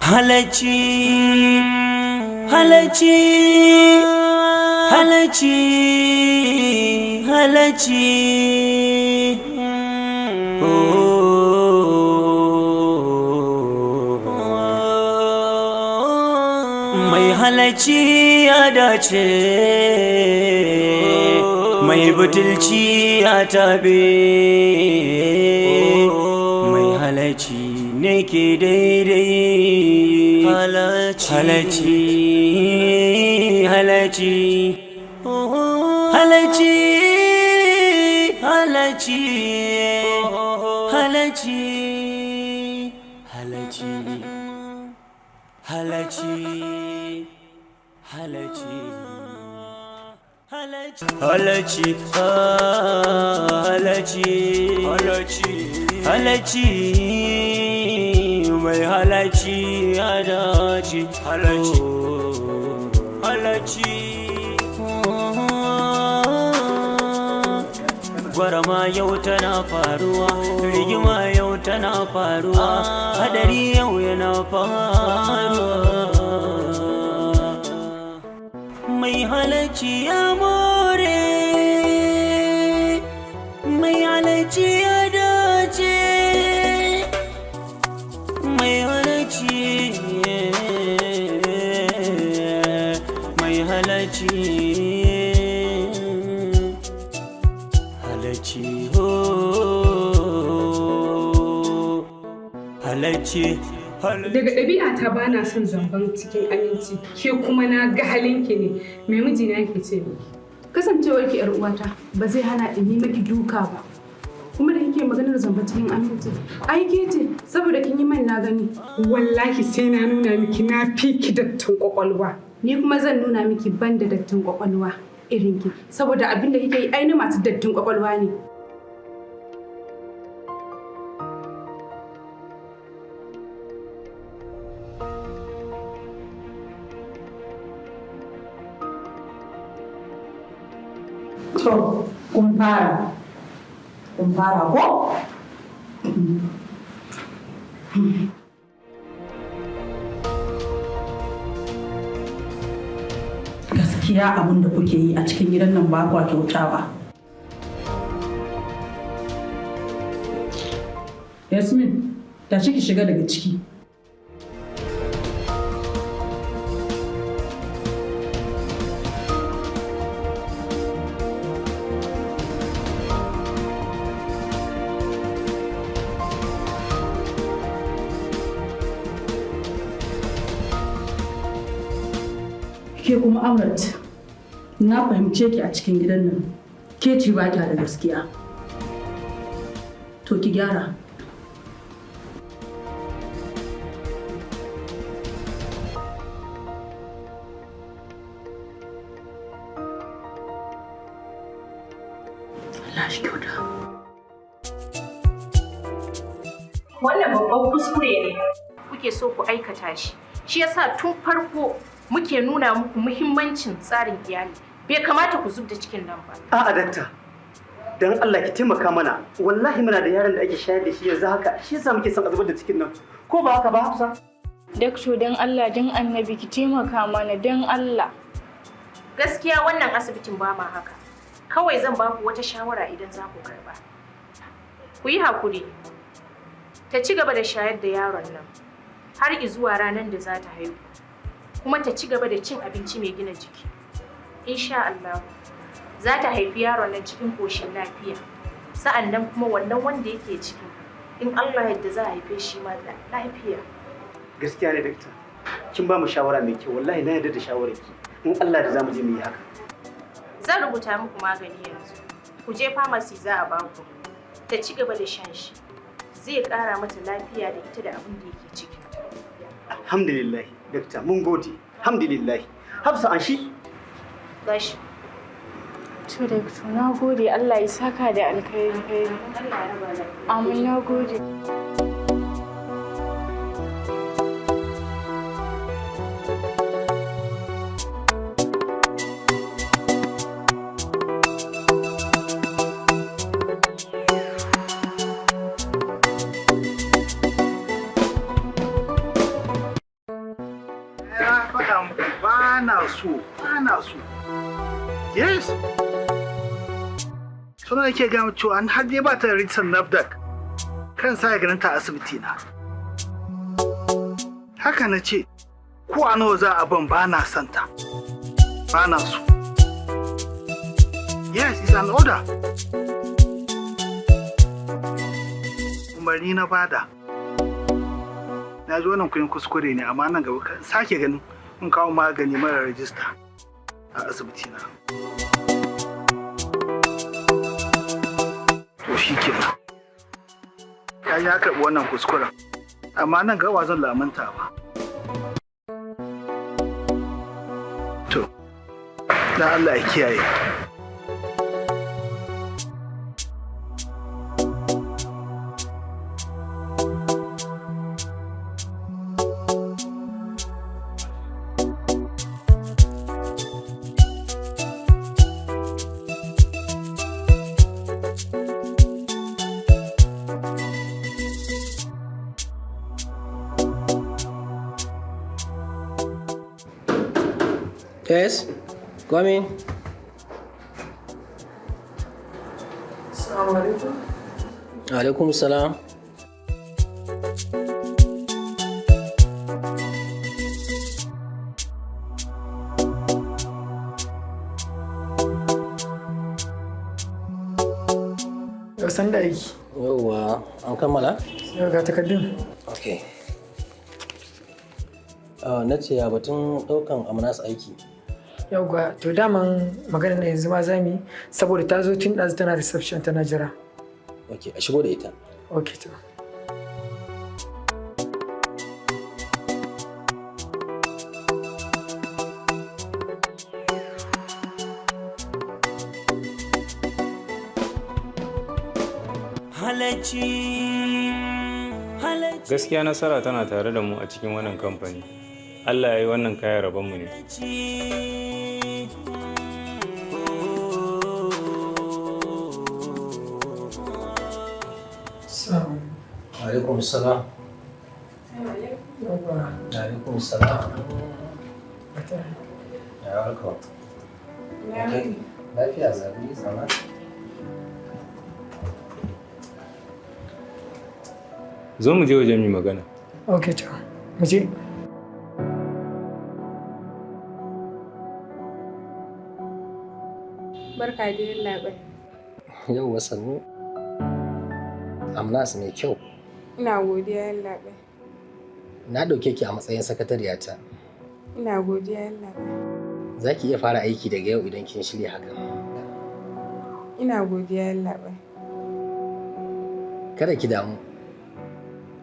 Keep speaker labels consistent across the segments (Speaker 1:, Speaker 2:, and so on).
Speaker 1: Halacci, halacci, halacci, halacci. Oh. Mai halacci ya dace, mai butulci ya tabe. Mai halacci ne ke daidai. Halacci, halacci, halacci, halacci, halacci, halacci, halacci, halacci, halacci, halacci, halacci, halacci. Mai halacci ya dace. Halacci, halacci. Gwarama yau tana faruwa, rigima yau tana faruwa, hadari yau yana faruwa. Mai halacci ya more, mai halacci ya dace, mai halacci, mai halacci, halacci, oh, halacci.
Speaker 2: Daga ɗabi'ata ba na son zamban cikin aminci, ke kuma na ga halinki ne. Me mijina yake ce miki?
Speaker 3: Kasancewar ki yar uwata ba zai hana in yi miki duka ba. Kuma da kike maganar zamba cikin aminci, ai ke ce, saboda kin yi man na gani.
Speaker 2: Wallahi sai na nuna miki na fi ki dattin kwakwalwa.
Speaker 3: Ni kuma zan nuna miki ban da dattin kwakwalwa irin ki, saboda abin da kike yi ai na masu dattin kwakwalwa ne.
Speaker 4: To, kun fara. Kun fara ko? Gaskiya abin da kuke yi a cikin gidan nan ba kwa kyautawa. Yasmin, tashi ki shiga daga ciki. Ke kuma Amrat, na fahimce ki a cikin gidan nan. Ke ce ba kya da gaskiya. To ki gyara. Allah shi kyauta.
Speaker 5: Wannan babban kuskure ne kuke so ku aikata shi. Shi yasa tun farko muke nuna muku muhimmancin tsarin iyali. Bai kamata ku zub da cikin nan ba.
Speaker 6: A'a dakta, don Allah ki taimaka mana. Wallahi muna da yaron da ake shayar da shi yanzu haka, shi yasa muke son a zubar da cikin nan. Ko ba haka ba, Hafsa?
Speaker 7: Dakto, don Allah don annabi ki taimaka mana, don Allah.
Speaker 5: Gaskiya wannan asibitin ba ma haka. Kawai zan baku wata shawara idan za ku karba. Ku yi hakuri. Ta ci gaba da shayar da yaron nan har izuwa ranar da za ta haihu. Kuma ta ci gaba da cin abinci mai gina jiki. Insha Allah za ta haifi yaron nan cikin koshin lafiya. Sa'an nan kuma wannan wanda yake ciki, in Allah yadda, za a haife shi ma da lafiya.
Speaker 6: Gaskiya ne dakta. Kin ba mu shawara mai kyau, wallahi na yarda da shawararki. In Allah da zamu je mu yi haka.
Speaker 5: Zan rubuta muku magani yanzu. Ku je pharmacy za a baku. Ta ci gaba da shan shi. Zai ƙara mata lafiya da ita da abin da yake cikinta.
Speaker 6: Alhamdulillah, dakta, mun gode. Alhamdulillah. Hafsa, an shi.
Speaker 5: Gashi.
Speaker 7: To dakto, na gode, Allah ya saka da alkhairi. Amin, na gode.
Speaker 8: na so, ba na so. Yes. Suna nake gama cewa an har dai ba ta rijistar NAFDAC kan sa ya ganin ta asibiti na. Haka na ce, ko a nawa za a ban ba na son ta. Ba na so. Yes, it's an order. Umarni na bada. Na ji wannan kuyin kuskure ne, amma nan gaba kan sake ganin in kawo magani mara rajista a asibiti na. To shi kenan. Ya ya karɓi wannan kuskuren, amma nan gaba zan lamunta ba. To, dan Allah ya kiyaye.
Speaker 9: Yes, come in.
Speaker 10: Assalamu alaikum.
Speaker 9: Alaikum salam.
Speaker 10: Yau san da aiki.
Speaker 9: Yauwa, an kammala?
Speaker 10: Yau ga takardun.
Speaker 9: Okay. Na ce ya batun ɗaukan amnas aiki.
Speaker 10: Yau ga to daman magana na yanzu ma zamu yi saboda ta zo tun ɗazu tana reception tana jira.
Speaker 9: Okay, a shigo da ita.
Speaker 10: Okay to.
Speaker 1: Halacci, halacci.
Speaker 11: Gaskiya nasara tana tare da mu a cikin wannan kamfani. Allah ya yi wannan kayan rabonmu ne.
Speaker 10: Assalamu
Speaker 9: Alaikum salam.
Speaker 10: Yauwa.
Speaker 9: Alaikum salam. Ya welcome. Okay. Lafiya zabi zama.
Speaker 11: Zo mu je waje mu yi magana.
Speaker 10: Okay to. Mu je.
Speaker 7: Barka da yallaɓai.
Speaker 9: Yauwa sannu. Amnas mai kyau.
Speaker 7: Ina godiya yallaɓai.
Speaker 9: Na ɗauke ki a matsayin sakatariyata.
Speaker 7: Ina godiya yallaɓai.
Speaker 9: Za ki iya fara aiki daga yau idan kin shirya hakan.
Speaker 7: Ina godiya yallaɓai.
Speaker 9: Kada ki damu.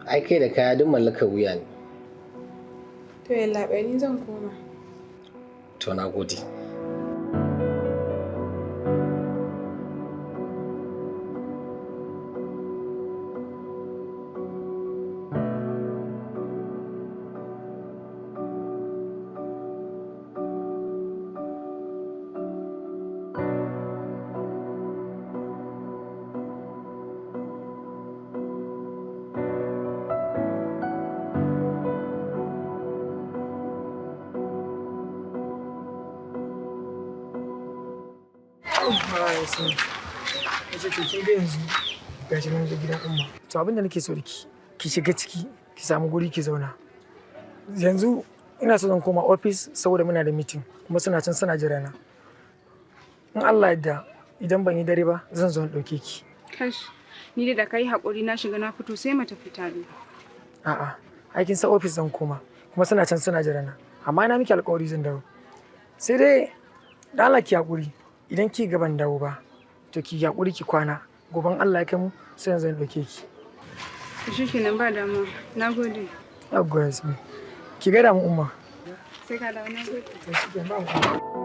Speaker 9: Ai kai da kaya duk mallakar wuya ne.
Speaker 7: To yallaɓai ni zan koma.
Speaker 9: To na gode.
Speaker 10: Yauwa Yasmin. Na ce to kin ga yanzu gashi mun zo gidan Umma. To abin da nake so da ki, ki shiga ciki ki samu guri ki zauna. Yanzu ina so zan koma office saboda muna da meeting kuma suna can suna jira na. In Allah yadda idan ban yi dare ba zan zo in ɗauke ki.
Speaker 2: Kash, ni da kai haƙuri na shiga na fito sai mu tafi tare.
Speaker 10: A'a, ai kin san office zan koma kuma suna can suna jira na. Amma na miki alƙawari zan dawo. Sai dai da Allah ki haƙuri idan ki ga ban dawo ba to ki haƙuri ki kwana goben Allah ya kai mu sai yanzu in ɗauke ki.
Speaker 2: To shikenan ba damuwa. Na gode.
Speaker 10: Yawwa Yasmin. Ki gaida mu Umma.
Speaker 2: Sai ka dawo na gode.
Speaker 10: To shikenan ba mu.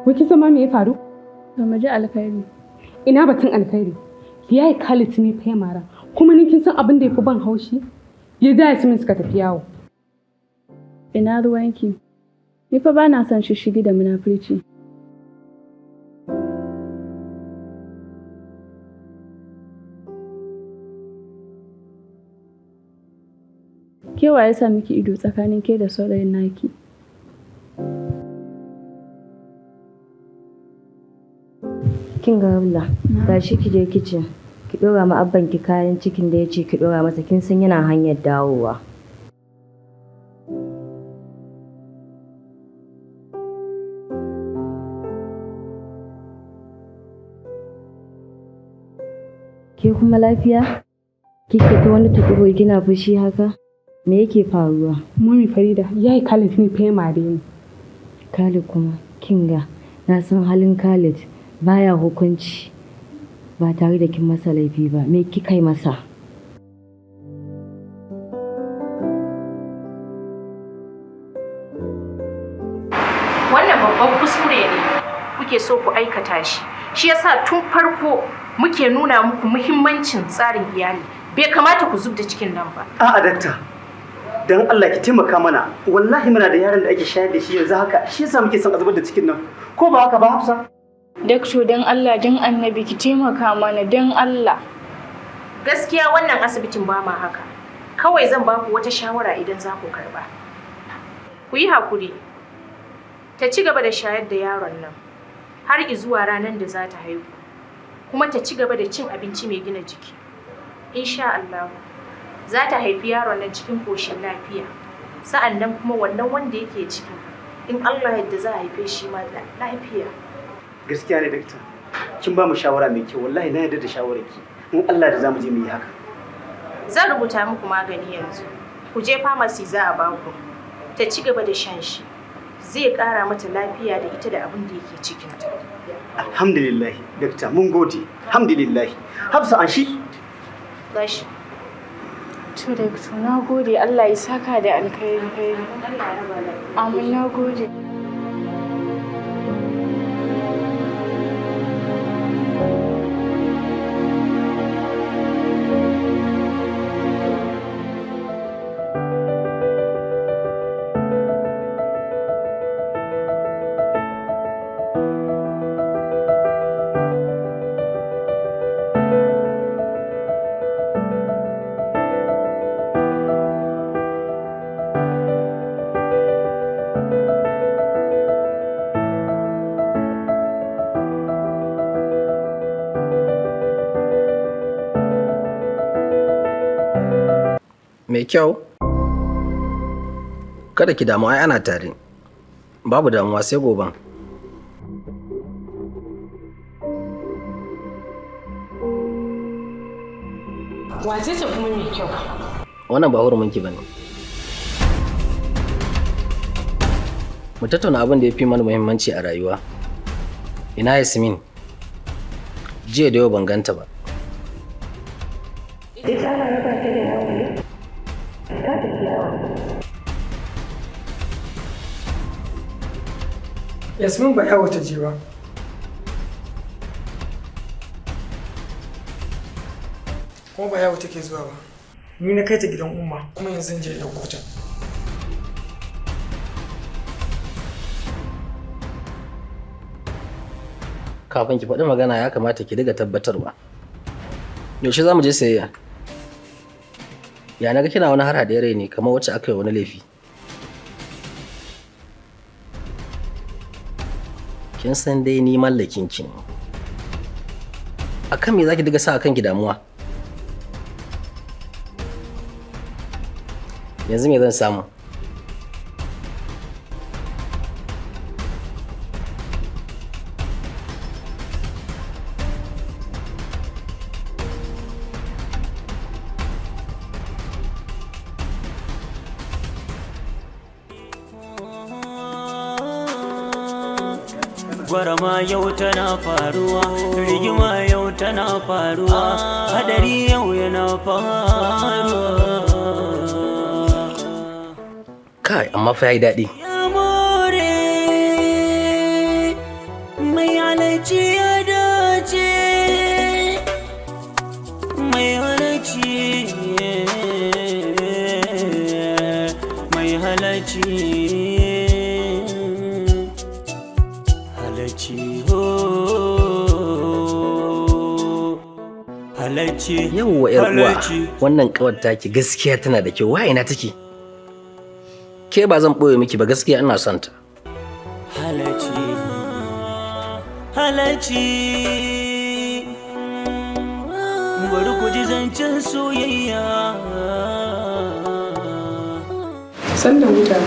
Speaker 2: Wai kin san ma me ya faru?
Speaker 3: To mu ji alkhairi.
Speaker 2: Ina batun alkhairi. Yayi Khalid ne fa ya mara. Kuma ni kin san abin da yafi ban haushi? Ya ja Yasmin suka tafi yawo.
Speaker 3: Ina ruwanki? Ni fa ba na son shishigi da munafurci. Ke wa ya sa miki ido tsakanin ke da saurayin naki?
Speaker 12: Kin ga Ramla, tashi ki je kicin. Ki ɗora ma abban ki kayan cikin da ya ce ki ɗora masa, kin san yana hanyar dawowa. Ke kuma lafiya? Kike ta wani tukuru kina fushi haka? Me yake faruwa?
Speaker 2: Mummy Farida, yayi Khalid ne fa ya mare ni.
Speaker 12: Khalid kuma, kin ga, na san halin Khalid baya hukunci ba tare da kin masa laifi ba. Me kika yi masa?
Speaker 5: Wannan babban kuskure ne kuke so ku aikata shi. Shi yasa tun farko muke nuna muku muhimmancin tsarin iyali. Bai kamata ku zub da cikin nan ba.
Speaker 6: A'a dakta, dan Allah ki taimaka mana. Wallahi muna da yaron da ake shayar da shi yanzu haka, shi yasa muke son a zubar da cikin nan. Ko ba haka ba, Hafsa?
Speaker 7: Dakto, don Allah don annabi ki taimaka mana, don Allah.
Speaker 5: Gaskiya wannan asibitin ba ma haka. Kawai zan ba ku wata shawara idan za ku karba. Ku yi hakuri. Ta ci gaba da shayar da yaron nan har zuwa ranar da za ta haihu. Kuma ta ci gaba da cin abinci mai gina jiki. Insha Allah za ta haifi yaron nan cikin koshin lafiya. Sa'an nan kuma wannan wanda yake cikin, in Allah yadda, za a haife shi ma lafiya.
Speaker 6: Gaskiya ne dakta. Kin ba mu shawara mai kyau, wallahi na yarda da shawararki. In Allah da zamu je mu yi haka.
Speaker 5: Zan rubuta muku magani yanzu. Ku je pharmacy za a baku. Ta ci gaba da shan shi. Zai ƙara mata lafiya da ita da abin da yake cikinta.
Speaker 6: Alhamdulillah, dakta, mun gode. Alhamdulillah. Hafsa, an shi.
Speaker 5: Gashi.
Speaker 7: To dakto, na gode, Allah ya saka da alkhairi. Amin, na gode.
Speaker 9: Mai kyau. Kada ki damu, ai ana tare. Babu damuwa, sai goben.
Speaker 2: Wace ce kuma mai kyau?
Speaker 9: Wannan ba hurumin ki bane. Mu tattauna abin da ya fi mana muhimmanci a rayuwa. Ina Yasmin? Jiya da yau ban ganta ba.
Speaker 2: Ita ana raba ta da yawo ne? Ta tafi yawo.
Speaker 10: Yasmin ba yawo ta je ba. Kuma ba yawo take zuwa ba. Ni na kai ta gidan Umma, kuma yanzu zan je in ɗauko ta.
Speaker 9: Kafin ki faɗi magana ya kamata ki diga tabbatarwa. Yaushe za mu je sayayya? Ya naga kina wani har haɗe rai ne kamar wacce aka yi wani laifi? Kin san dai ni mallakin ki ne. Akan me zaki diga sa kanki damuwa? Yanzu me zan samu?
Speaker 1: Gwarama yau tana faruwa, rigima yau tana faruwa, hadari yau yana faruwa.
Speaker 9: Kai, amma fa yayi daɗi.
Speaker 1: More mai halarci ya dace, mai halarci, mai halarci. Halacci.
Speaker 9: Yawwa yar uwa, wannan kawar taki gaskiya tana da kyau. Wa ina take? Ke ba zan boye miki ba, gaskiya ina son ta.
Speaker 1: Halacci. Halacci. Bari ku ji zancen soyayya.
Speaker 2: San da huta.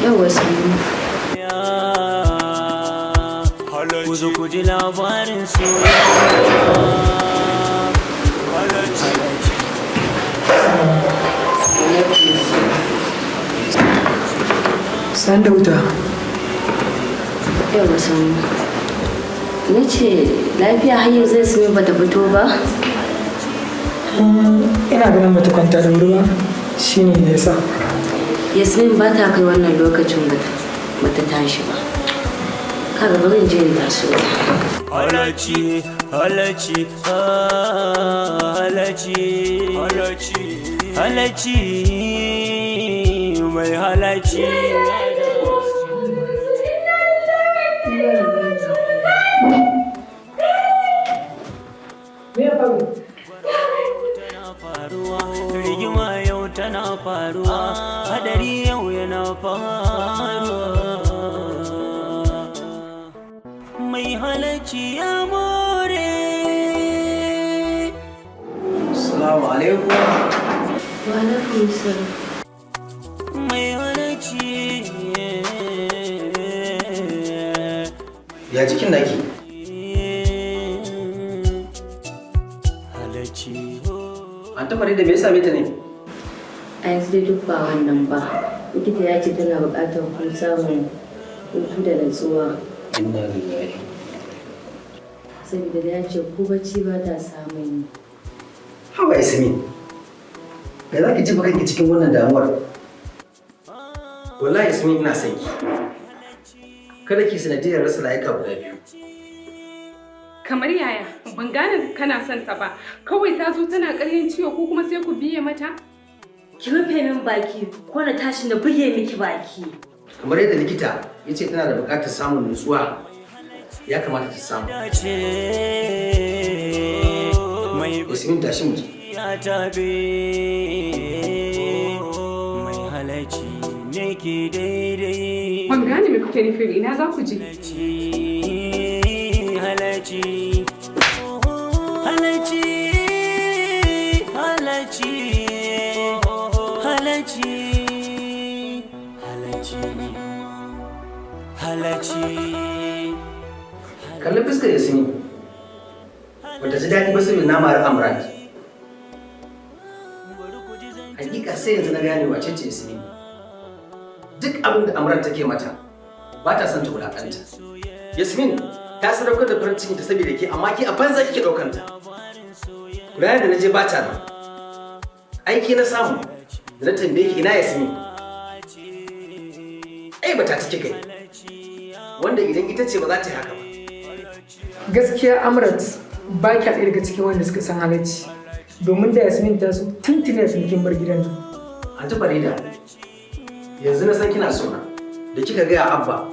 Speaker 12: Yawwa sannu.
Speaker 1: Ku zo ku ji labarin soyayya. Halacci.
Speaker 10: San da wuta.
Speaker 12: Yawwa sannu. Na ce lafiya har yanzu Yasmin bata fito ba?
Speaker 10: Ina ganin bata kwanta da wuri ba shine ya sa.
Speaker 12: Yasmin ba ta kai wannan lokacin bata tashi ba. Kaga bari in je in taso ta.
Speaker 1: Halacci, halacci, halacci, halacci, halacci, mai halacci.
Speaker 10: Me ya faru?
Speaker 1: Rigima yau tana faruwa, hadari yau yana faruwa. Mai halacci ya more.
Speaker 9: Assalamu alaikum.
Speaker 12: Wa alaikum salam.
Speaker 1: Mai halacci.
Speaker 9: Ya jikin naki?
Speaker 1: Halacci.
Speaker 9: An ta Farida, me ya same ta ne?
Speaker 12: A yanzu dai duk ba wannan ba. Likita ya ce tana buƙatar kun samun hutu da natsuwa.
Speaker 9: Inna lillahi.
Speaker 12: Saboda ya ce ko bacci ba ta samun yi.
Speaker 9: Haba Yasmin. Me za ki jefa kanki cikin wannan damuwar? Wallahi Yasmin, ina son ki. Kada ki sanadiyar rasa rayuka guda biyu.
Speaker 2: Kamar yaya? Ban gane kana son ta ba. Kawai ta zo tana ƙaryan ciwo ko kuma sai ku biye mata?
Speaker 12: Ki rufe min baki ko na tashi na buge miki baki.
Speaker 9: Kamar yadda likita ya ce tana da buƙatar samun nutsuwa, ya kamata ta samu. Yasmin, tashi mu je.
Speaker 1: Ya tabe mai halacci ne ke daidai.
Speaker 2: Ban gane me kuke nufi, ina za ku je?
Speaker 1: Halacci, halacci, halacci, halacci, halacci, halacci.
Speaker 9: Kalli fuskar Yasmin. Bata ji daɗi ba saboda na mari Amrat. Hakika sai yanzu na gane wace ce Yasmin. Duk abin da Amrat take mata, ba ta son ta wulaƙanta. Yasmin ta sadaukar da farin cikinta saboda ke, amma ke a banza kike ɗaukar ta. Ranar da na je ba ta nan. Aiki na samu da na tambaye ki ina Yasmin. Ai bata ta kika yi. Wanda idan ita ce ba za ta yi haka ba.
Speaker 10: Gaskiya Amrat, ba kya ɗaya daga cikin wanda suka san halacci. Domin da Yasmin ta so tuntuni Yasmin kin bar gidan nan.
Speaker 9: Anti Farida, yanzu na san kina so na. Da kika gaya Abba,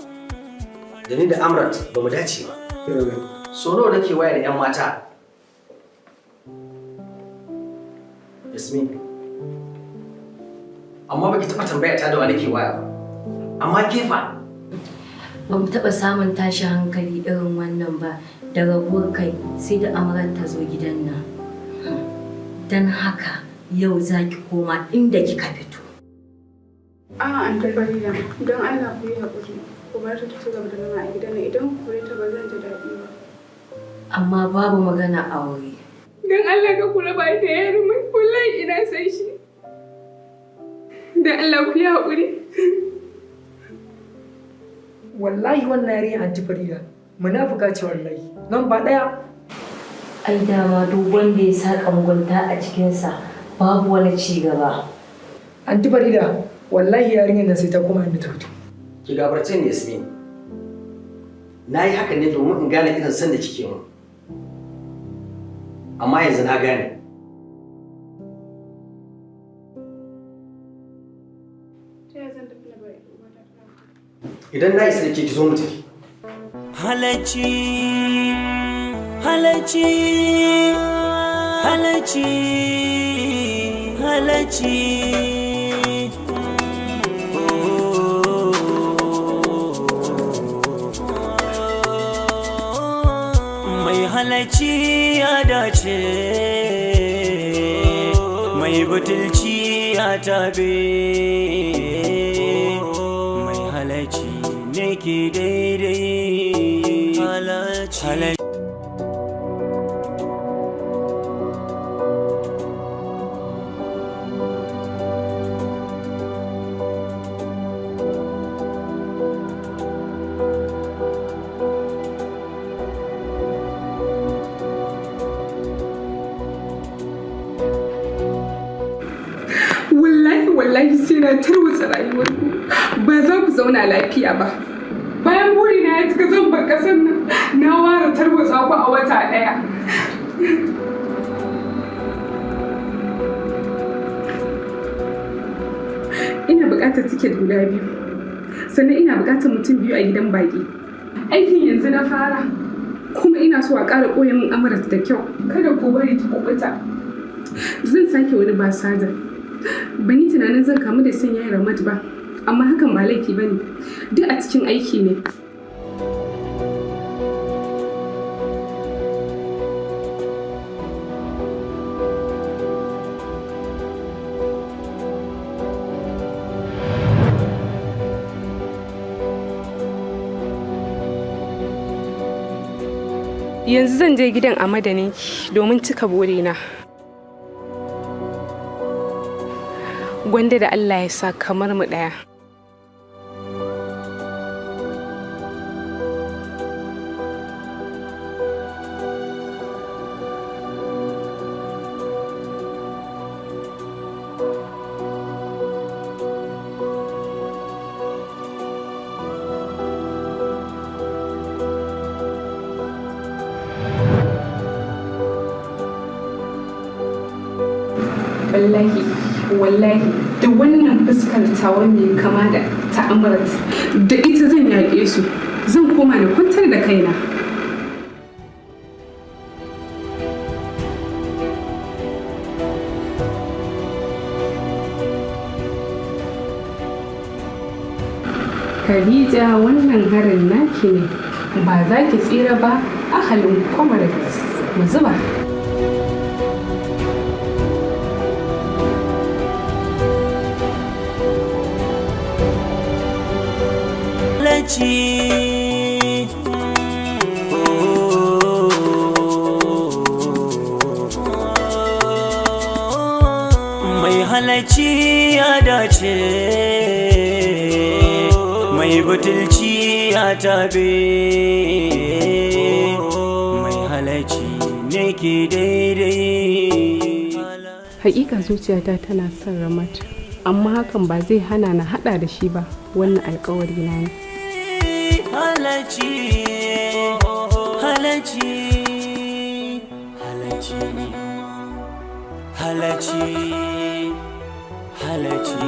Speaker 9: da ni da Amrat ba mu dace ba. So nawa nake waya da 'yan mata? Yasmin. Amma baki taɓa tambaya ta da wa nake waya ba. Amma ke fa?
Speaker 12: Ba mu taɓa samun tashin hankali irin wannan ba da rabuwar kai sai da Amrat ta zo gidan nan. Don haka yau za ki koma inda kika fito.
Speaker 3: A'a, Anti Farida, don Allah ku yi haƙuri. Ku bar ta ta ci gaba da zama a gidan nan, idan ku kore ta ba zan ji daɗi ba.
Speaker 12: Amma babu magana aure.
Speaker 2: Don Allah ka kula ba da yaro mai, wallahi ina san shi. Don Allah ku yi haƙuri.
Speaker 10: Wallahi wannan yarinya Anti Farida munafuka ce wallahi. Nan ba ɗaya.
Speaker 12: Ai dama duk wanda ya saka mugunta a cikinsa babu wani ci gaba.
Speaker 10: Anti Farida, wallahi yarinyar nan sai ta koma inda ta fito.
Speaker 9: Ki gafarce ni, Yasmin. Na yi hakan ne domin in gane irin son da kike mun. Amma yanzu na gane.
Speaker 3: Ta yaya zan tafi na bar uwata tana
Speaker 9: Idan na isa da ke, ki zo mu tafi.
Speaker 1: Halacci, halacci, halacci. Halacci, halacci. Mai halacci ya dace, mai butulci ya tabe. Mai halacci ne ke daidai. Halacci.
Speaker 2: Wallahi wallahi sai na tarwatsa rayuwarku, ba za ku zauna lafiya ba. Bayan burina ya cika, zan bar ƙasar nan, na ware tarwatsa ku a wata ɗaya. Ina buƙatar tiket guda biyu, sannan ina buƙatar mutum biyu a gidan baƙi. Aikin yanzu na fara, kuma ina so a ƙara ɓoye min Amarat da kyau, kada ku bari ta kuɓuta. Zan sake wani basaja. Ban yi tunanin zan kamu da son yayi Ramat ba, amma hakan ba laifi ba ne, duk a cikin aiki ne. Yanzu zan je gidan a madaninki domin cika burina. Gwanda da Allah ya sa kamar mu ɗaya. Wallahi, wallahi, da wannan fuskar tawa mai kama da ta Amrat, da ita zan yaƙe su, zan koma na kwantar da kaina. Khadija, wannan harin naki ne, ba za ki tsira ba, ahalin comrades mu zuba.
Speaker 1: Halacci. Mai halacci ya dace, mai butulci ya tabe. Mai halacci ne ke daidai.
Speaker 2: Hakika zuciyata tana son Ramat, amma hakan ba zai hana na hada da shi ba, wannan alkawari na ne.
Speaker 1: Halacci, halacci, halacci, halacci, halacci,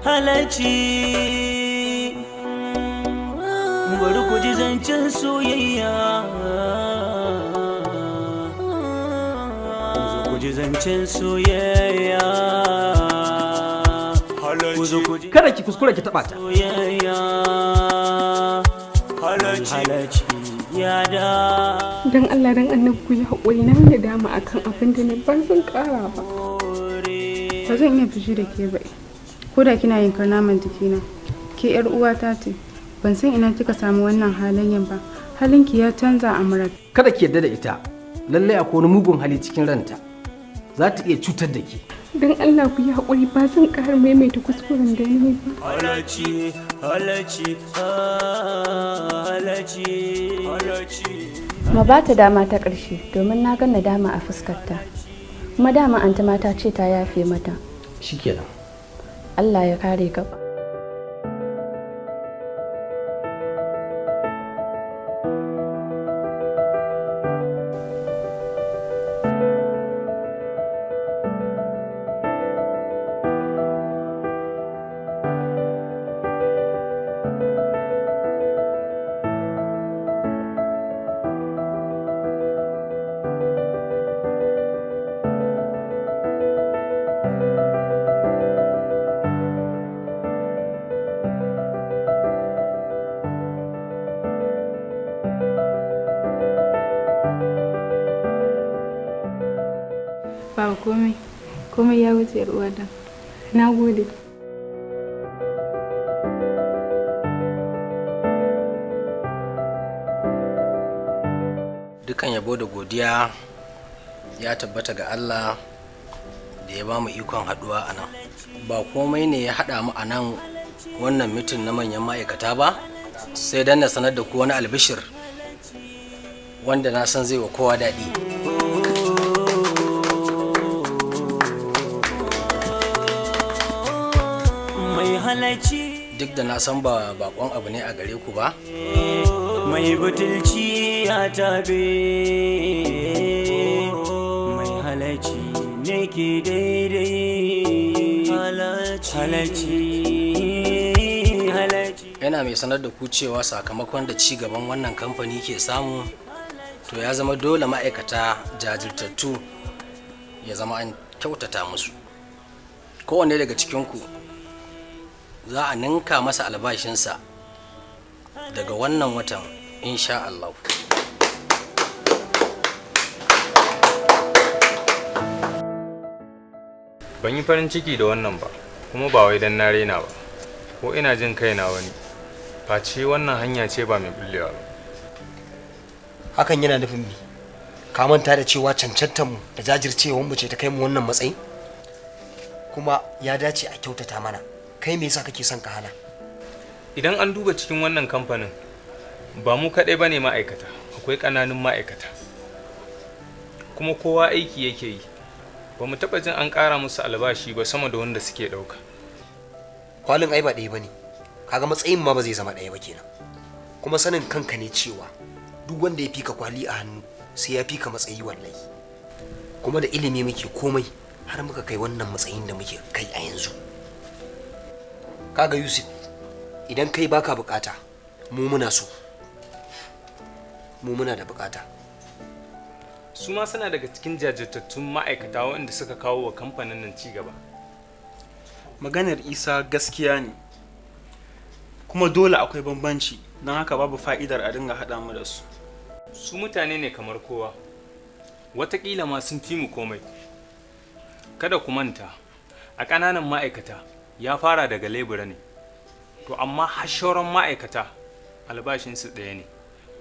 Speaker 1: halacci. Bari ku ji zancen soyayya, zo ku ji zancen soyayya. Ku zo ku ji
Speaker 9: Kada ki kuskura ki taba ta.
Speaker 1: soyayya. Halacci ya da.
Speaker 2: Don Allah don annabi ku yi haƙuri, na yi dama akan abin da ne, ba zan ƙara ba.
Speaker 3: Ba zan iya fushi da ke ba. Ko da kina yankar naman jikina. Ke yar uwata ce. Ban san ina kika samu wannan halayyan ba. Halinki ya canza, Amrat.
Speaker 9: Kada ki yarda da ita. Lallai akwai wani mugun hali cikin ranta. Za ta iya cutar da ke.
Speaker 2: Don Allah ku yi haƙuri, ba zan ƙara maimaita kuskuren da ya yi ba.
Speaker 1: Halacci, halacci, halacci, halacci.
Speaker 13: Mu ba ta dama ta ƙarshe domin na ga nadama a fuskarta. Kuma dama anti mata ce ta yafe mata.
Speaker 9: Shikenan.
Speaker 13: Allah ya kare gaba.
Speaker 3: Babu komai. Komai ya wuce, 'yar uwata. Na gode.
Speaker 9: Dukan yabo da godiya ya tabbata ga Allah da ya ba mu ikon haduwa a nan. Ba komai ne ya haɗa mu a nan wannan meeting na manyan ma'aikata ba, sai dan na sanar da ku wani albishir wanda na san zai wa kowa daɗi.
Speaker 1: Mai halacci.
Speaker 9: Duk da na san ba bakon abu ne a gare ku ba.
Speaker 1: Mai butulci ya tabe, mai halacci ne ke daidai. Halacci, halacci.
Speaker 9: Yana mai sanar da ku cewa sakamakon da ci gaban wannan kamfani ke samu, to ya zama dole ma'aikata jajirtattu ya zama an kyautata musu. Kowanne daga cikinku za a ninka masa albashinsa daga wannan watan, insha Allah.
Speaker 11: Ban yi farin ciki da wannan ba, kuma ba wai dan na raina ba ko ina jin kaina wani, face wannan hanya ce ba mai bullewa ba.
Speaker 14: Hakan yana nufin me? Ka manta da cewa cancantar mu da jajircewar mu ce ta kai mu wannan matsayi, kuma ya dace a kyautata mana. Kai me yasa kake son ka hana?
Speaker 11: Idan an duba cikin wannan kamfanin, ba mu kaɗai ba ne ma'aikata, akwai ƙananun ma'aikata, kuma kowa aiki yake yi. Ba mu taɓa jin an ƙara musu albashi ba sama da wanda suke ɗauka.
Speaker 14: Kwalin ai ba ɗaya bane. Kaga matsayin ma ba zai zama ɗaya ba kenan. Kuma sanin kanka ne cewa duk wanda ya fika kwali a hannu sai ya fika matsayi, wallahi. Kuma da ilimi muke komai har muka kai wannan matsayin da muke kai a yanzu. Kaga Yusuf, idan kai baka bukata, mu muna so, mu muna da bukata.
Speaker 11: Su ma suna daga cikin jajirtattun ma'aikata waɗanda suka kawo wa kamfanin nan ci gaba.
Speaker 15: Maganar Isa gaskiya ne, kuma dole akwai bambanci, don haka babu fa'idar a dinga haɗa mu da su.
Speaker 11: Su mutane ne kamar kowa, watakila ma sun fi mu komai. Kada ku manta, a ƙananan ma'aikata ya fara daga lebura ne, to amma har shauran ma'aikata albashinsu ɗaya ne,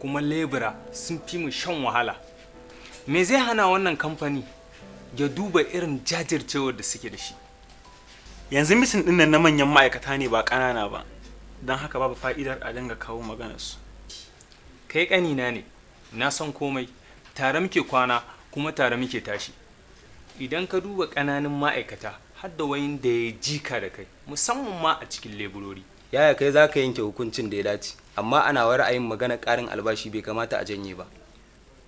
Speaker 11: kuma lebura sun fi mu shan wahala. Me zai hana wannan kamfani ya duba irin jajircewar da suke da shi?
Speaker 15: Yanzu meeting ɗin nan na manyan ma'aikata ne, ba ƙanana ba, don haka babu fa'idar a dinga kawo maganarsu.
Speaker 11: Kai ƙanina ne, na san komai. Tare muke kwana kuma tare muke tashi. Idan ka duba ƙananan ma'aikata, har da wayin da ya jika da kai, musamman ma a cikin leburori.
Speaker 16: Yaya, kai za ka yanke hukuncin da ya dace, amma ana wa ra'ayin magana ƙarin albashi bai kamata a janye ba,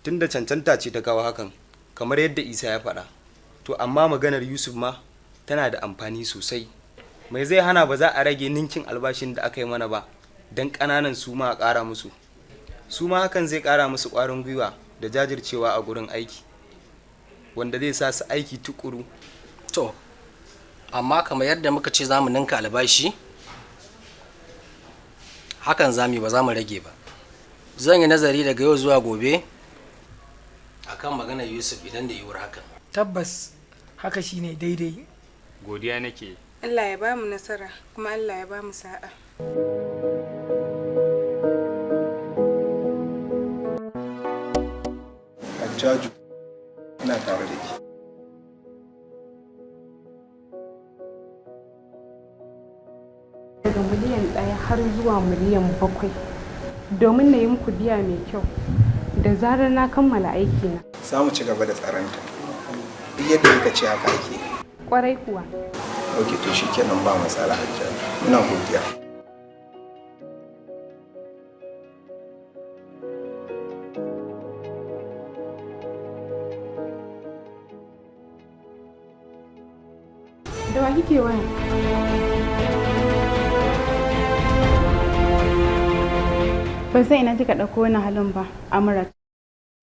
Speaker 16: tunda cancanta ce ta kawo hakan, kamar yadda Isa ya faɗa. To amma maganar Yusuf ma tana da amfani sosai. Mai zai hana ba za a rage ninkin albashin da aka yi mana ba don ƙananan su ma a ƙara musu? Su ma hakan zai ƙara musu ƙwarin gwiwa da jajircewa a gurin aiki, wanda zai sa su aiki tukuru.
Speaker 9: To amma kamar yadda muka ce za mu ninka albashi, hakan za mu yi, ba za mu rage ba. Zan yi nazari daga yau zuwa gobe akan maganar Yusuf idan da yiwuwar hakan.
Speaker 10: Tabbas, haka shine daidai.
Speaker 11: Godiya nake.
Speaker 3: Allah ya ba mu nasara, kuma Allah ya ba mu sa'a.
Speaker 17: Hajjaju, ina tare da ke.
Speaker 2: Daga 1 miliyan har zuwa 7 miliyan, domin na yi muku biya mai kyau da zarar na kammala aikina.
Speaker 17: Za mu ci gaba da tsaronta. Duk yadda kika ce haka ake.
Speaker 2: Kwarai kuwa.
Speaker 17: Ok, to shi kenan, ba matsala, Hajjaju. Muna godiya.
Speaker 2: Da wa kike waya? Ban san ina kika ɗauko wannan halin ba, Amrat.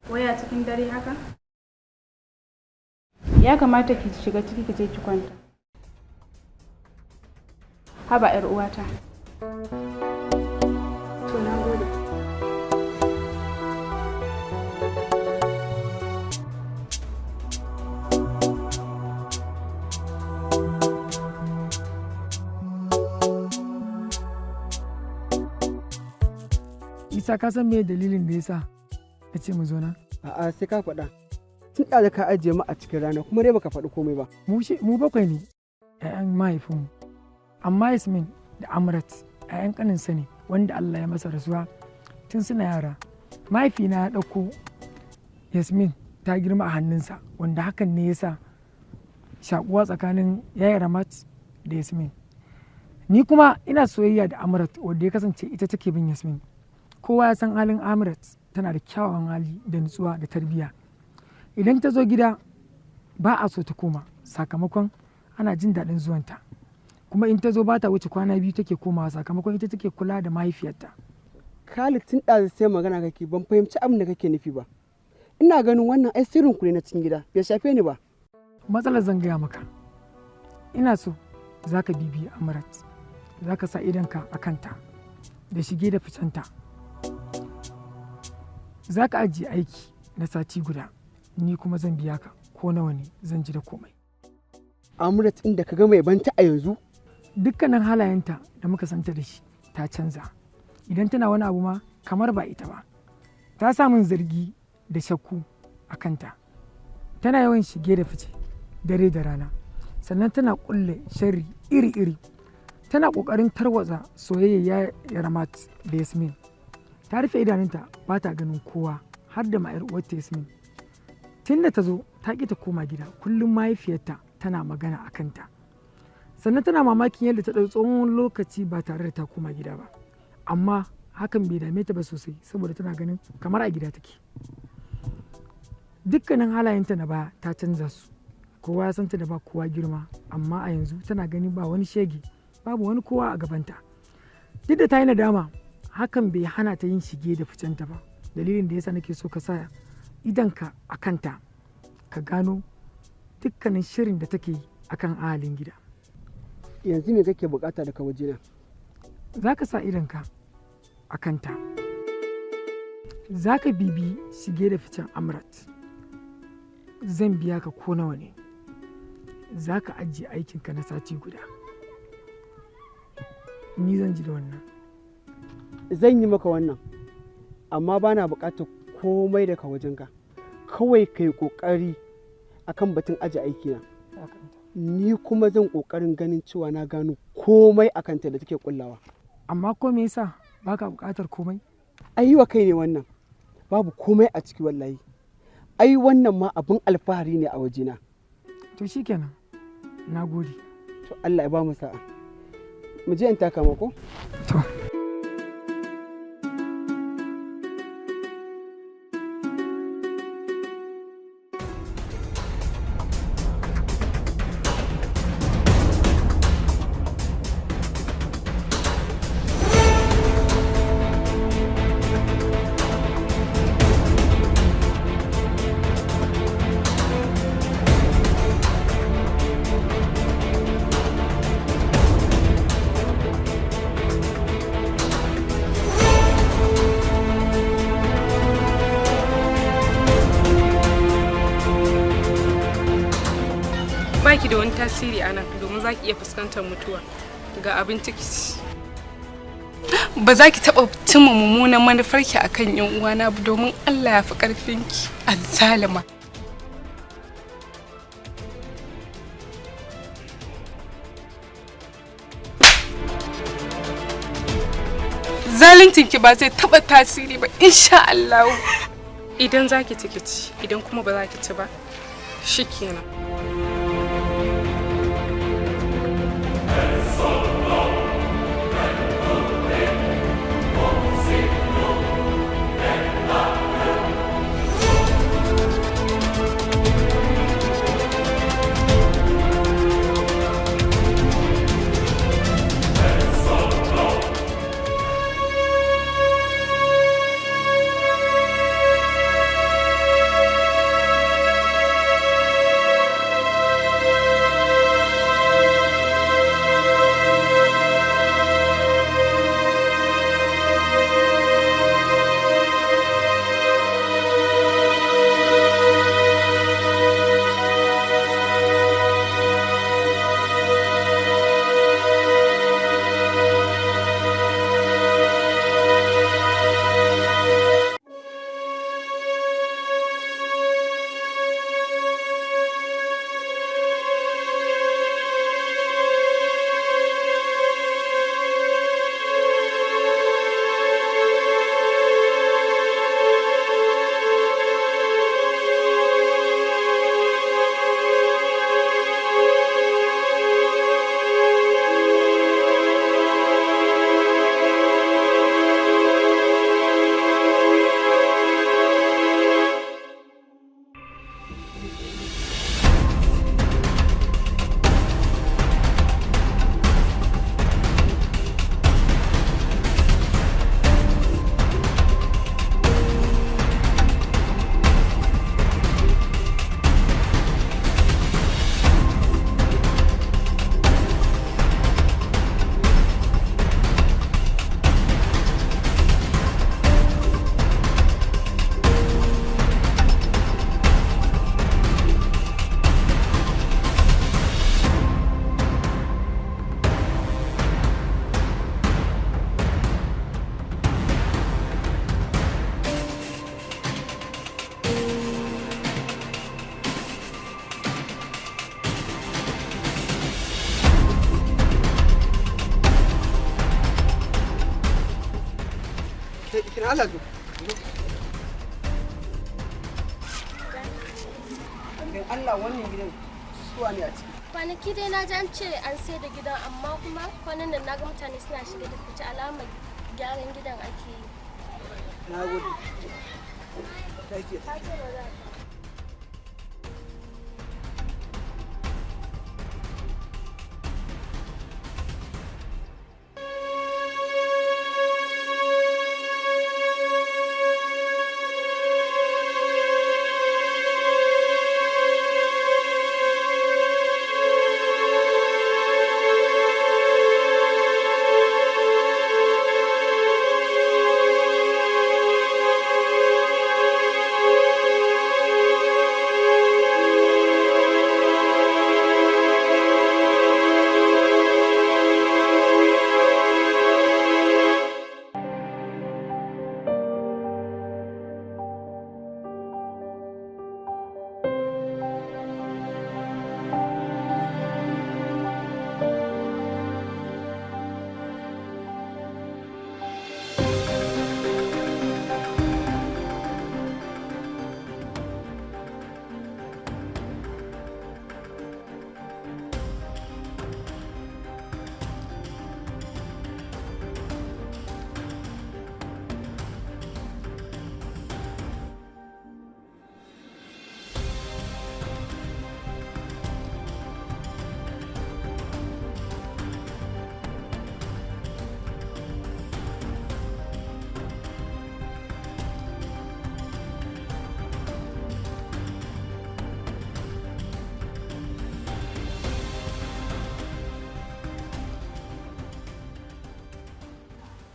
Speaker 2: Waya cikin dare haka? Ya kamata ki shiga ciki ki je ki kwanta. Haba, 'yar uwata. To, na gode.
Speaker 10: Isa, ka san me dalilin da yasa na ce mu zo nan?
Speaker 6: A'a, sai ka faɗa. Tun ɗazu ka ajiye mu a cikin rana kuma dai baka faɗi komai ba.
Speaker 10: Mu bakwai ne 'ya'yan mahaifinmu. Amma Yasmin da Amrat 'ya'yan ƙaninsa ne wanda Allah ya masa rasuwa tun suna yara. Mahaifina ya ɗauko Yasmin ta girma a hannunsa, wanda hakan ne ya sa shakuwa tsakanin yaya Ramat da Yasmin. Ni kuma ina soyayya da Amrat, wadda ya kasance ita take bin Yasmin. Kowa ya san halin Amrat, tana da kyawawan hali da nutsuwa da tarbiyya. Idan ta zo gida ba a so ta koma, sakamakon ana jin daɗin zuwanta. Kuma in ta zo ba ta wuce kwana 2 take komawa, sakamakon ita take kula da mahaifiyarta.
Speaker 6: Khalid, tun ɗazu sai magana kake, ban fahimci abin da kake nufi ba. Ina ganin wannan ai sirrin ku ne na cikin gida, bai shafe ni ba.
Speaker 10: Matsalar zan gaya maka. Ina so za ka bibiyi Amrat, za ka sa idonka a kanta da shige da ficenta. Za ka ajiye aiki na sati guda, ni kuma zan biya ka ko nawa ne, zan ji da komai.
Speaker 6: Amrat inda ka ga mai banta a yanzu?
Speaker 10: Dukkanin halayenta da muka santa da shi ta canza. Idan tana wani abu ma kamar ba ita ba. Ta samun zargi da shakku a kanta. Tana yawan shige da fice dare da rana, sannan tana kulle sharri iri-iri. Tana ƙoƙarin tarwatsa soyayya ya Ramat da Yasmin. Ta rufe idanunta ba ta ganin kowa har da ma'ayar uwarta Yasmin. Tun da ta zo ta ƙi ta koma gida, kullum mahaifiyarta tana magana a kanta. Sannan tana mamakin yadda ta ɗau tsawon lokaci ba tare da ta koma gida ba. Amma hakan bai dame ta ba sosai saboda tana ganin kamar a gida take. Dukkanin halayenta na baya ta canza su. Kowa ya santa da ba kowa girma, amma a yanzu tana gani ba wani shege, babu wani kowa a gabanta. Duk da ta yi nadama, hakan bai hana ta yin shige da ficenta ba. Dalilin da yasa nake so ka sa idonka a kanta, ka gano dukkanin shirin da take yi akan ahalin gida.
Speaker 6: Yanzu me kake bukata daga wajena?
Speaker 10: Za ka sa idonka a kanta. Za ka bibi shige da ficen Amrat. Zan biya ka ko nawa ne. Za ka ajiye aikinka na sati guda. Ni zan ji da wannan.
Speaker 6: Zan yi maka wannan, amma ba na bukatar komai daga wajenka. Kawai ka yi ƙoƙari akan batun aje aikina. Ni kuma zan ƙoƙarin ganin cewa na gano komai a kanta da take kullawa.
Speaker 10: Amma ko me yasa baka bukatar komai?
Speaker 6: Ai yi wa kai ne wannan. Babu komai a ciki wallahi. Ai wannan ma abin alfahari ne a wajena.
Speaker 10: To shikenan. Na gode.
Speaker 6: To Allah ya ba mu sa'a. Mu je in taka mako?
Speaker 10: To.
Speaker 2: Baki da wani tasiri a nan domin za ki iya fuskantar mutuwa ga abin ciki. Ba za ki taɓa cimma mummunan manufarki a kan 'yan uwana ba domin Allah ya fi ƙarfinki, azzalima. Zaluncinki ba zai taɓa tasiri ba, insha Allah. Idan za ki ci ki ci, idan kuma ba za ki ci ba, shikenan.
Speaker 6: Allah zo. Dan Allah wannan gidan suwa ne a ciki?
Speaker 18: Kwanaki dai na ji an ce an sai da gidan, amma kuma kwanan nan na ga mutane suna shiga da fice, alamar gyaran gidan ake yi.
Speaker 6: Na gode. Thank you.
Speaker 18: Ta ce ba za ta.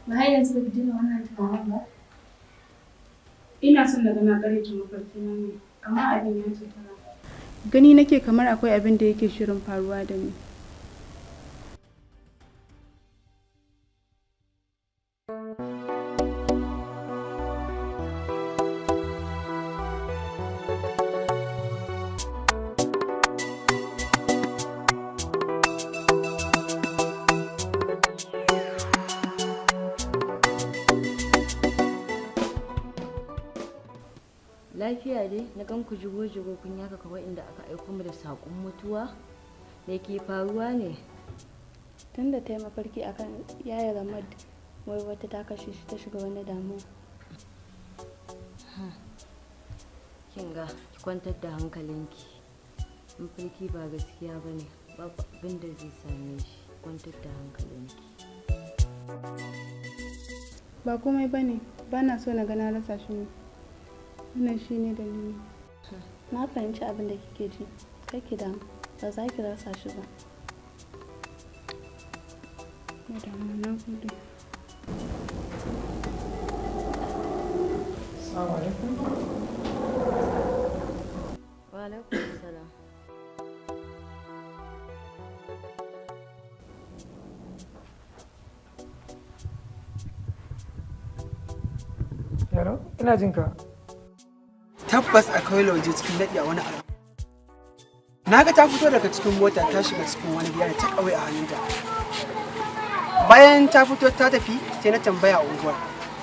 Speaker 13: Ba har yanzu ba ki daina wannan tunanin ba?
Speaker 3: Ina son na ga na ƙaryata mafarkina ne, amma abin ya ce tara. Gani nake kamar akwai abin da yake shirin faruwa da ni.
Speaker 12: Lafiya dai na gan ku jigo-jigo kun yaka kawai inda aka aiko mu da saƙon mutuwa. Me ke faruwa ne?
Speaker 13: Tun da ta yi mafarki akan yaya Ramad, wai wata ta kashe shi, ta shiga wani damuwa.
Speaker 12: Kin ga, ki kwantar da hankalinki. Mafarki ba gaskiya ba ne, babu abin da zai same shi. Kwantar da hankalinki.
Speaker 3: Ba komai ba ne, ba na so na ga na rasa shi ne. Wannan shi ne dalili.
Speaker 13: Na fahimci abin da kike ji. Kar ki damu, ba za ki rasa shi ba.
Speaker 3: Ba damuwa, na gode.
Speaker 10: Assalamu alaikum.
Speaker 12: Wa alaikum salam.
Speaker 10: Yaro, ina jin ka.
Speaker 6: Tabbas akwai lauje cikin daɗi a wani abu. Na ga ta fito daga cikin mota ta shiga cikin wani gida da ta ƙauye a hannunta. Bayan ta fito ta tafi, sai na tambaya a unguwar.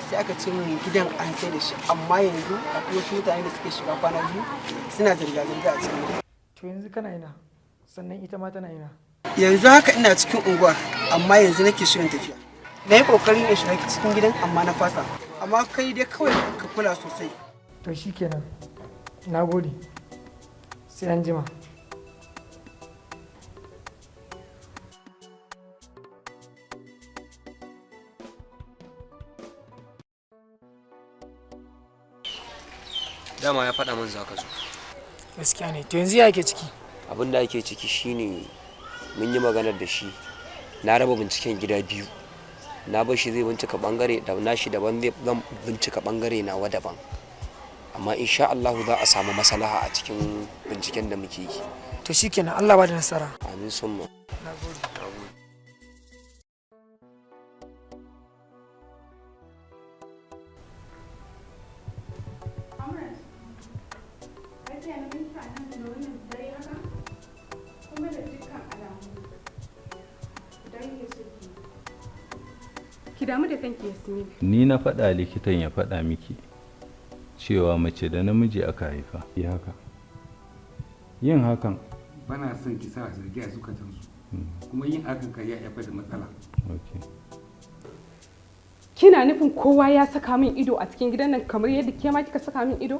Speaker 6: Sai aka ce min gidan an sai da shi, amma yanzu akwai wasu mutane da suke shiga kwana biyu suna zirga-zirga a cikin gidan.
Speaker 10: To yanzu kana ina? Sannan ita ma tana ina?
Speaker 6: Yanzu haka ina cikin unguwar, amma yanzu nake shirin tafiya. Na yi ƙoƙarin in shiga cikin gidan amma na fasa. Amma kai dai kawai ka kula sosai.
Speaker 10: To shikenan. Na gode. Sai an jima.
Speaker 14: Dama ya faɗa min za ka zo.
Speaker 10: Gaskiya ne. To yanzu ya ke ciki?
Speaker 14: Abin da ake ciki shine mun yi maganar da shi. Na raba binciken gida biyu. Na bar shi zai bincika bangare da nashi daban, zan bincika bangare nawa daban. Amma insha Allah za a samu maslaha a cikin binciken da muke yi.
Speaker 10: To shikenan, Allah ba da nasara.
Speaker 14: Amin summa.
Speaker 10: Nagode.
Speaker 3: Amrat, lafiya na ganki a nan da wannan dare haka? Kuma da dukkan alamu, fita kike so ki yi. Ki damu da kanki, Yasmin.
Speaker 11: Ni na faɗa likitan ya faɗa miki cewa mace da namiji aka haifa. Yi haka. Yin hakan.
Speaker 19: Bana son ki sa zargi a zukatansu. Kuma yin hakan ka ya haifar da matsala.
Speaker 11: Okay.
Speaker 2: Kina nufin kowa ya saka min ido a cikin gidan nan kamar yadda ke ma kika saka min ido?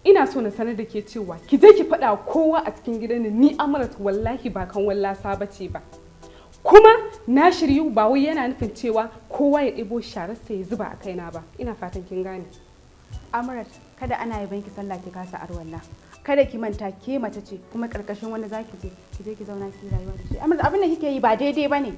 Speaker 2: Ina so na sanar da ke cewa ki je ki faɗa kowa a cikin gidan nan ni Amrat wallahi ba kan wallasa bace ba. Kuma na shiryu ba wai yana nufin cewa kowa ya ɗebo shararsa ya zuba a kaina ba. Ina fatan kin gane.
Speaker 3: Amrat, kada ana yaban ki sallah ki kasa arwalla. Kada ki manta ke mace ce kuma karkashin wani zaki je ki je ki zauna ki rayuwa da shi. Amrat, abin da kike yi ba daidai bane.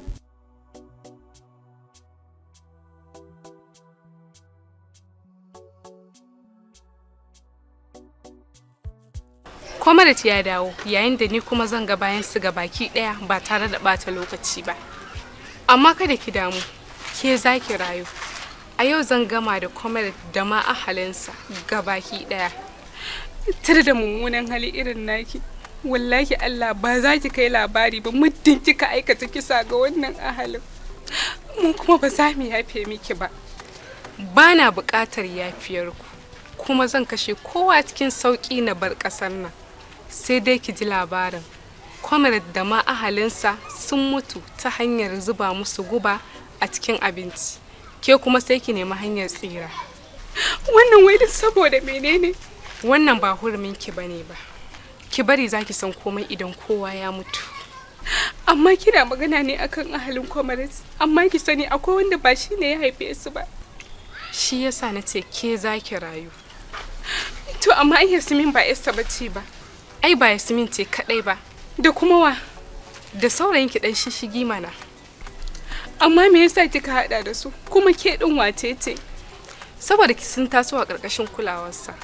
Speaker 2: Comrade ya dawo yayin da ni kuma zan ga bayan su ga baki daya ba tare da bata lokaci ba. Amma kada ki damu, ke za ki rayu. A yau zan gama da Comrade da ma ahalinsa ga baki daya. Tir da mummunan hali irin naki. Wallahi Allah ba za ki kai labari ba muddin kika aikata kisa ga wannan ahalin. Mun kuma ba za mu yafe miki ba. Bana buƙatar yafiyarku. Kuma zan kashe kowa cikin sauƙi na bar ƙasar nan. Sai dai ki ji labarin Comrade da ma ahalinsa sun mutu ta hanyar zuba musu guba a cikin abinci. Ke kuma sai ki nemi hanyar tsira. Wannan wai duk saboda menene? Wannan ba hurumin ki bane ba. Ki bari zaki san komai idan kowa ya mutu. Amma kina magana ne akan ahalin Comrade, amma ki sani akwai wanda ba shi ne ya haife su ba. Shi yasa na ce ke zaki rayu. To amma ai Yasmin ba yarsa bace ba. Ai ba Yasmin ce kadai ba. Da kuma wa? Da saurayin ki dan shishigi mana. Amma me yasa kika hada da su? Kuma ke din wace ce? Saboda ki sun taso a karkashin kulawarsa.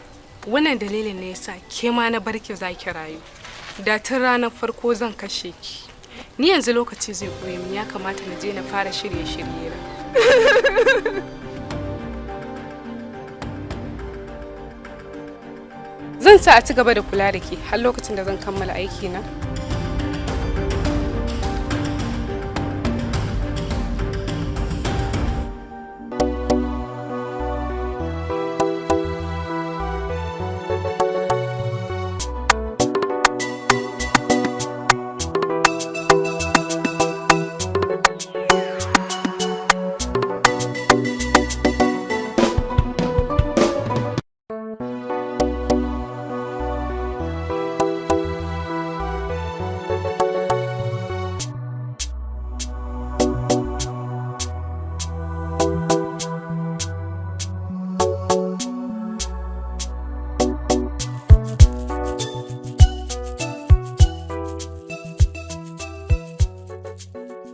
Speaker 2: Wannan dalilin ne yasa ke ma na barki zaki rayu. Da tun ranar farko zan kashe ki. Ni yanzu lokaci zai koyi min, ya kamata na je na fara shirye-shirye na. Zan sa a ci gaba da kula da ke har lokacin da zan kammala aiki na.